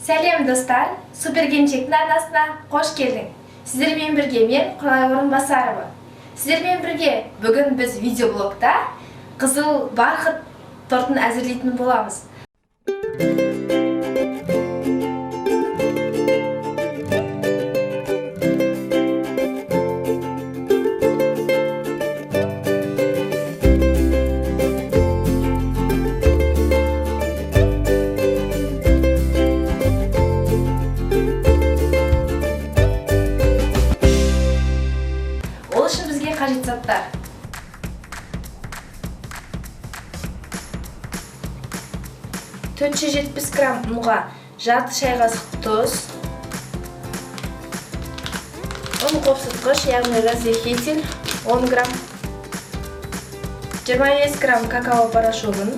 Сәлем, достар! Супер Келіншектің арнасына қош келдің! Сіздермен бірге мен, Құралай Орынбасарова. Сіздермен бірге бүгін біз видеоблогта қызыл бархат тортын әзірлейтін боламыз. Ол үшін бізге қажет заттар: 470 грамм ұнға жарты шай қасық тұз, ұн қопсытқыш, яғни разрыхлитель, 10 грамм, 25 грамм какао порошогын,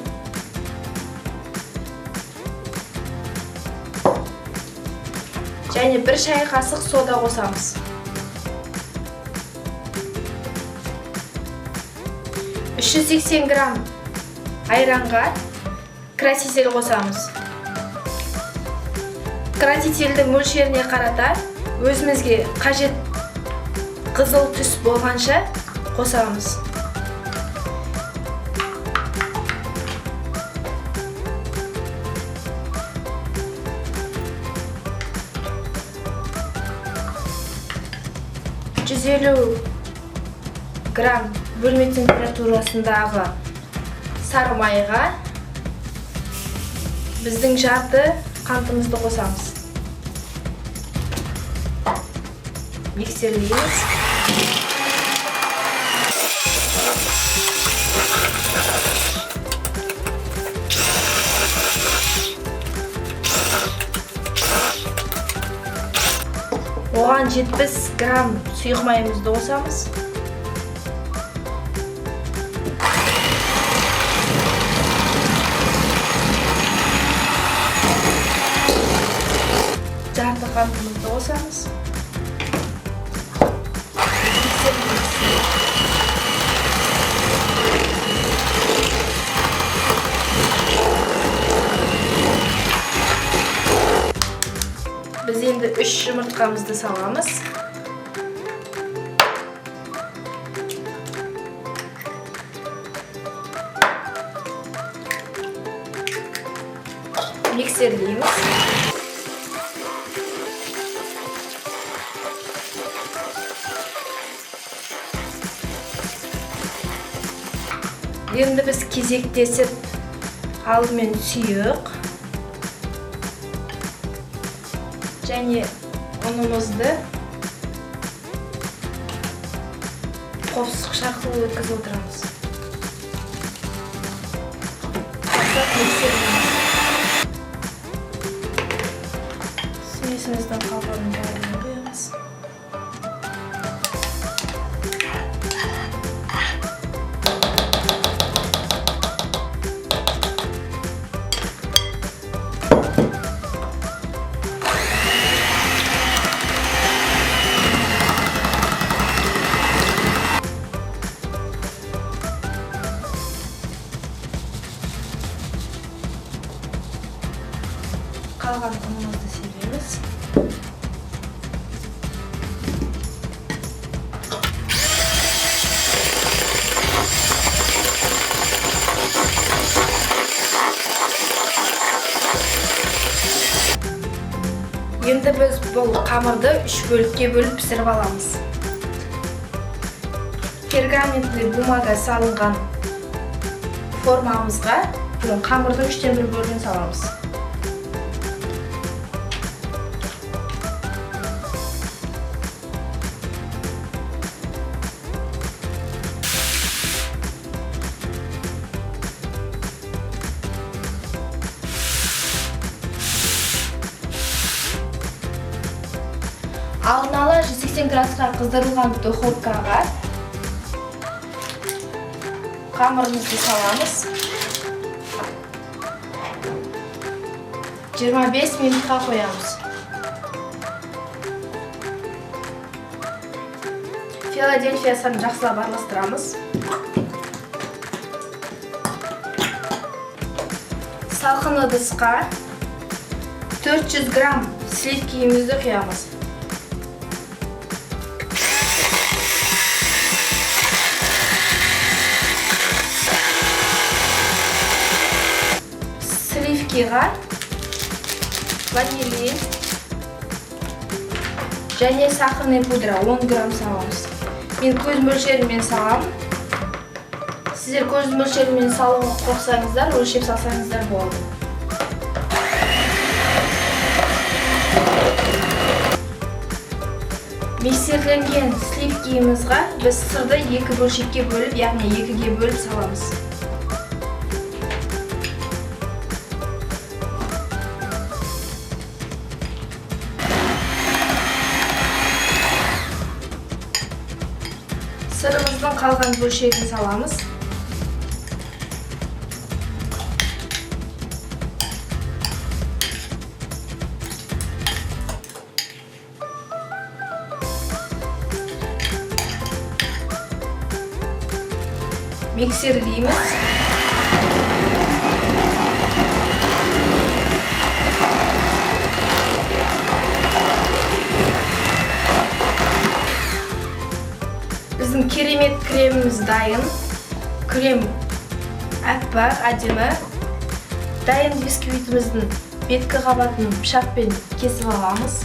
және 1 шай қасық сода қосамыз. 380 грамм айранға краситель қосамыз. Красительдің мөлшеріне қарата өзімізге қажет қызыл түс болғанша қосамыз. 150 грамм бөлме температурасындағы сары майға біздің жарты қантымызды қосамыз. Миксерлейміз. Оған 70 грамм сұйық майымызды қосамыз. Жарты қантымызды қосамыз. Миксерлейміз. Біз енді 3 жұмыртқамызды саламыз. Миксерлейміз. Енді біз кезектесіп алдымен сұйық және ұнымызды қопсытқыш арқылы өткізіп отырамыз. Бастап миксерлейміз. Смесіміздің қалғанын бәрін құямыз. Қалған ұнымызды себеміз. Енді біз бұл қамырды 3 бөлікке бөліп пісіріп аламыз. Пергаментный бумага салынған формамызға қамырдың 1/3 бөлігін саламыз. Алдын ала 180 градусқа қыздырылған духовкаға қамырымызды саламыз. 25 минутқа қоямыз. Филадельфия сырын жақсылап араластырамыз. Салқын ыдысқа 400 грамм сливкиімізді құямыз. Сливкиға ванилин және сахарный пудра 10 грамм саламыз. Мен көз мөлшерімен саламын. Сіздер көз мөлшерімен салуға қорықсаңыздар, өлшеп салсаңыздар болады. Миксерленген сливкиімізға біз сырды екі бөлшекке бөліп, яғни екіге бөліп саламыз. Сырымыздың қалған бөлшегін саламыз. Миксерлейміз. Біздің керемет креміміз дайын. Крем аппақ, әдемі. Дайын бисквитіміздің беткі қабатын пышақпен кесіп аламыз.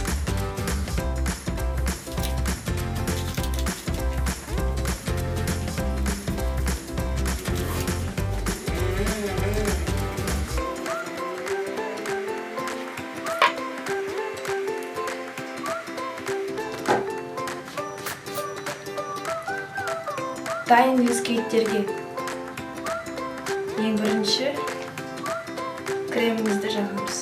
Дайын бисквиттерге ең бірінші кремімізді жағамыз.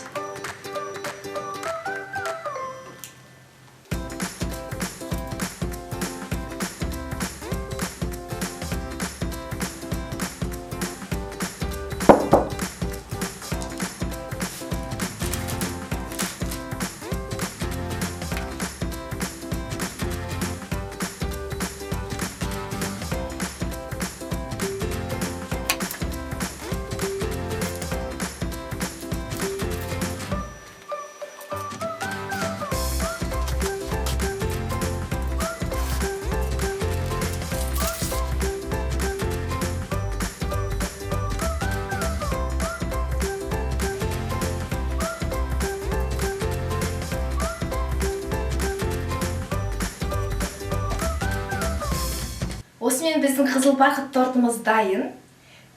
Осымен біздің қызыл барқыт тортымыз дайын.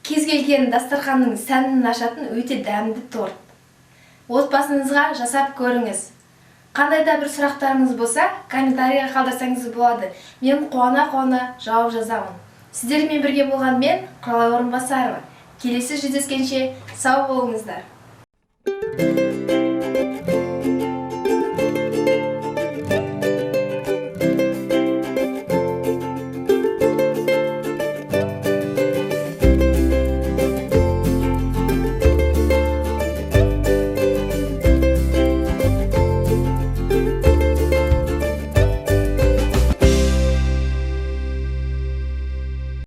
Кез келген дастарханның сәнін ашатын өте дәмді торт. Отбасыңызға жасап көріңіз. Қандай да бір сұрақтарыңыз болса, комментарийға қалдырсаңыз болады. Мен қуана-қуана жауап жазамын. Сіздермен бірге болған мен, Құралай Орынбасарова. Келесі жүздескенше сау болыңыздар.